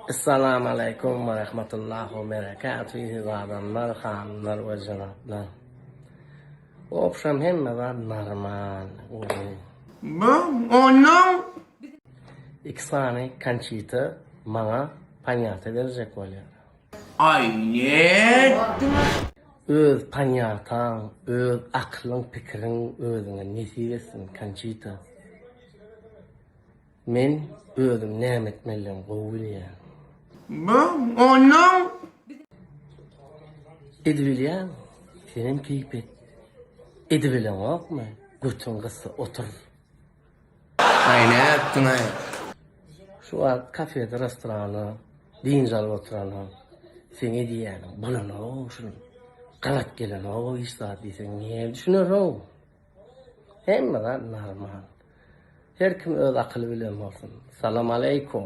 Essalamu aleýkum we rahmetullahi we berekatuh eziz adamlar, hanymlar we jenaplar. Obşam hemme zat normal. Iki sany Konçita maňa panýata berjek bolýar. Aý nätdiň? Öz panýataň, öz akylyň, pikiriň özüňe nesip etsin Konçita. Men özüm näme etmelidigimi gowy bilýän. Onnoň. Edibilýäň, senem keýp et. Edibileňokmy, götüň gyssa otur. Aý nätdiň-aý? Şu wagt kafede, restoranda dynç alyp oturanyň, seň edýäniň bolanok-ow şul, gabat gelenok-ow hiç zat diýseň, näme düşüner-ow? Hemme zat normal. Her kim öz akyly bilen bolsun. Salam aleýkum.